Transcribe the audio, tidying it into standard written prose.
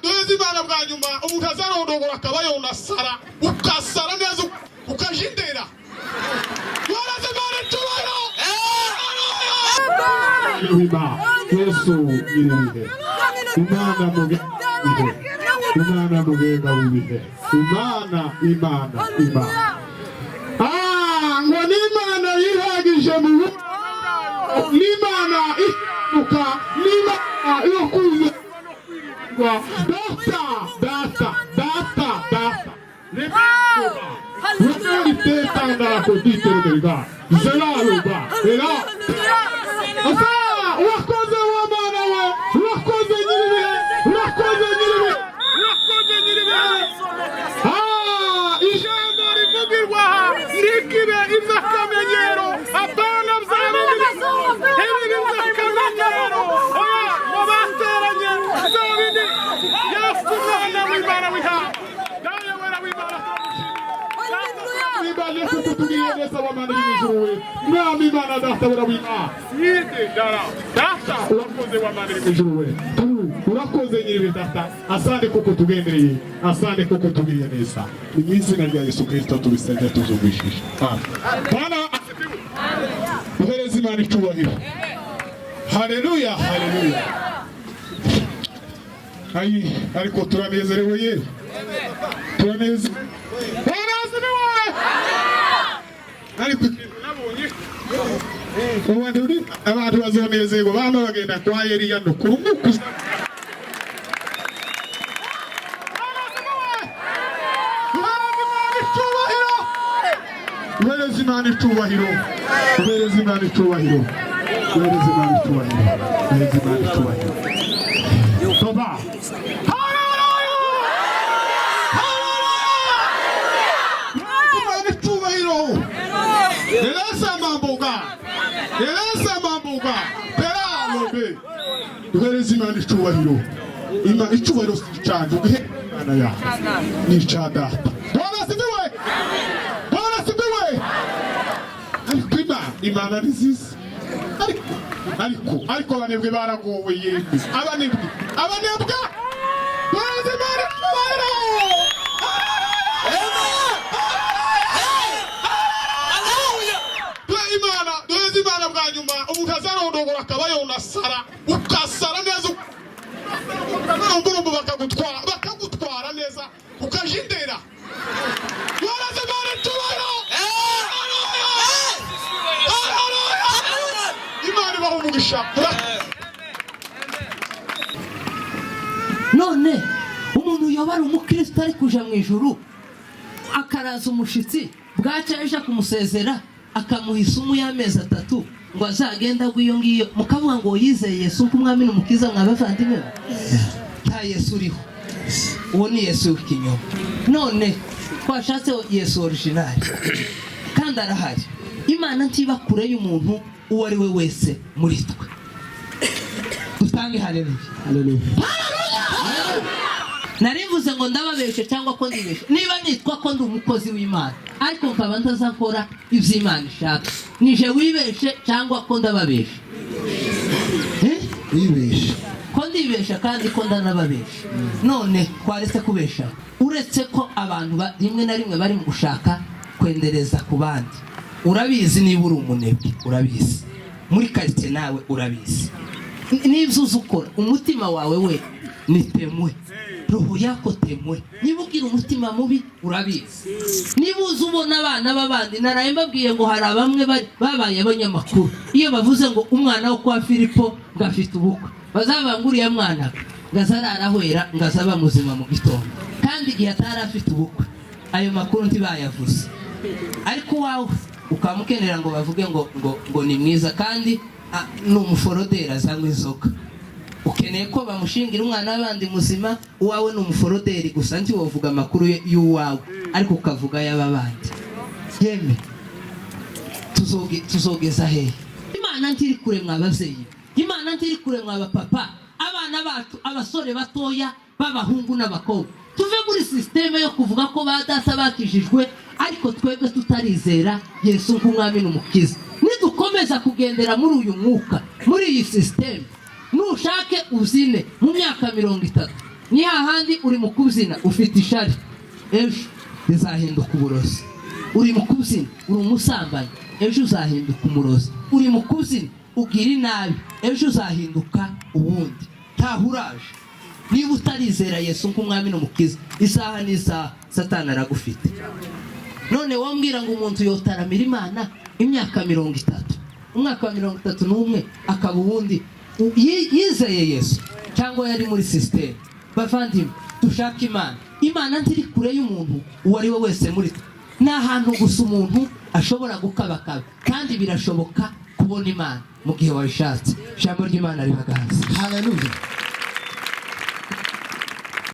Duheze Imana bwa nyuma. Umuntu azarondogora akaba yonasara, ukasara neza, ukajindera. Duhereze Imana icyubahiro. Wima Yesu nyiribihe, Imana mugenga w'ibihe, Imana mugenga w'ibihe, Imana, Imana, Imana. Ngo n'Imana yihagije mu n'Imana ikanuka, n'Imana yo kwizerwa. Data, Data, Data, Data, itetandarakotiteremerega zelaluba era. Asa urakoze wa Mana we, urakoze nyiribihe, urakoze nyiribihe, Urakoze nyiribihe. Ijambo rivugirwa aha ntikibe iby'akamenyero, apana bya bindi, ntibibe iby'akamenyero. Oya, ngo bateranye bya bindi. Yesu umwana w'Imana w'ihawe, Dawe wera w'Imana, turagushimiye. Imana kututugirira neza wa Mana uri mw'ijuru we, Mwami Imana Data wera w'Imana. Yidi dara Data, urakoze wa Mana uri Ijuru we, urakoze nyiribihe Data. Asante kuko tugendereye, asante kuko tugiriye neza. Ni mu izina rya Yesu Kristo tubisabye tuzumvishije. Amen. Bwana asifiwe. Duhereze Imana icyubahiro. Haleluya, haleluya. Ayi, ariko turanezerewe ye, turanezerewe. Bwana asifiwe. Ariko ikintu nabonye, Abantu bazonezerwa bama bagenda kwa Eliya no kurumukuza. Duhereze Imana icyubahiro, duhereze Imana icyubahiro, duhereze Imana icyubahiro, duhereze Imana icyubahiro. Toba. Haleluya, Imana icyubahiro. Eleza mamboga, eleza mamboga pera lobe. Duhereze Imana icyubahiro. Icyubahiro si icyanjye, ugihe Imana yawe, ni icya Data. Bwana asifiwe, Bwana asifiwe. Ariko Imana ni nziza. Ariko abanebwe baragowe yemwe, abanebwe, abanebwe. Duhereze Imana icyubahiro. Duhe Imana, duheze Imana bwa nyuma. Umuntu azarondogora akaba yonasara, ukasara neza, urumburumbu, bakagutwara, bakagutwara neza, ukajindera. Duhereze Imana icyubahiro. Haleluya, Imana ibaha umugisha. None umuntu yoba ari umukristo ari kuja mu ijuru, akaraza umushitsi, bwaca aja kumusezera akamuha isumu y'amezi 3 ngo azagende agwe iyo ngiyo, mukavuga ngo yizeye Yesu nk'umwami n'umukiza? Mwa bavandimwe, nta Yesu uriho, uwo ni Yesu w'ikinyoma. None twashatse Yesu original, kandi arahari. Imana ntiba kure y'umuntu uwo ari we wese muri twe. Dutange haleluya. Narivuze ngo ndababeshe cyangwa ko ndibeshe niba nitwa ko ndi umukozi w'Imana ariko nkaba ntazakora ibyo Imana ishaka, nije wibeshe cyangwa ko ndababeshe? Eh? Wibeshe. Ko ndibesha kandi ko ndanababesha. None twaretse kubesha? Uretse ko abantu rimwe na rimwe bari mu gushaka kwendereza ku bandi. Urabizi niba uri umunebwe, urabizi muri karitsiye, nawe urabizi n'ibyo uzi ukora. Umutima wawe we ni temwe, roho yako temwe. Niba ugira umutima mubi, urabizi. Niba uzi ubona abana b'abandi, naraye mbabwiye ngo hari bamwe babaye abanyamakuru, iyo bavuze ngo umwana wo kwa Filipo ngo afite ubukwe, bazavuga ngo uriya mwana ngo ararahwera, ngo azaba muzima mu gitondo, kandi igihe atari afite ubukwe ayo makuru ntibayavuze. Ariko uwawe ukamukenera ngo bavuge ngo ni mwiza, kandi ni umuforoderi azanywa inzoga. Ukeneye ko bamushingira umwana w'abandi muzima, uwawe ni umuforoderi gusa. Ntiwovuga amakuru y'uwawe ariko ukavuga ay'ababandi. Yeme, tuzogeza hehe? Imana ntiri kure mwa babyeyi, Imana ntiri kure mwa bapapa. Abana bacu, abasore batoya b'abahungu n'abakobwa, tuve muri système yo kuvuga ko ba data bakijijwe ariko twebwe tutarizera Yesu nk'umwami n'umukiza. Nidukomeza kugendera muri uyu mwuka, muri iyi système, nushake uzine mu myaka 30. Ni hahandi uri mu kubyina ufite ishari, ejo rizahinduka uburozi. Uri mu kubyina uri umusambanyi, ejo uzahinduka umurozi. Uri mu kubyina ugira inabi, ejo uzahinduka uwundi. Ntahuraje niba utarizera Yesu nk'umwami n'umukiza, isaha n'isaha Satani aragufite. None wambwira ngo umuntu yotaramira Imana imyaka 30, umwaka wa 31 akaba uwundi, yizeye Yesu cyangwa yari muri système? Bavandimwe, dushake Imana. Imana ntiri kure y'umuntu uwo ari we wese muri twe. Ni ahantu gusa umuntu ashobora gukabakaba, kandi birashoboka kubona Imana mu gihe wabishatse. Ijambo ry'Imana ribaganza. Haleluya.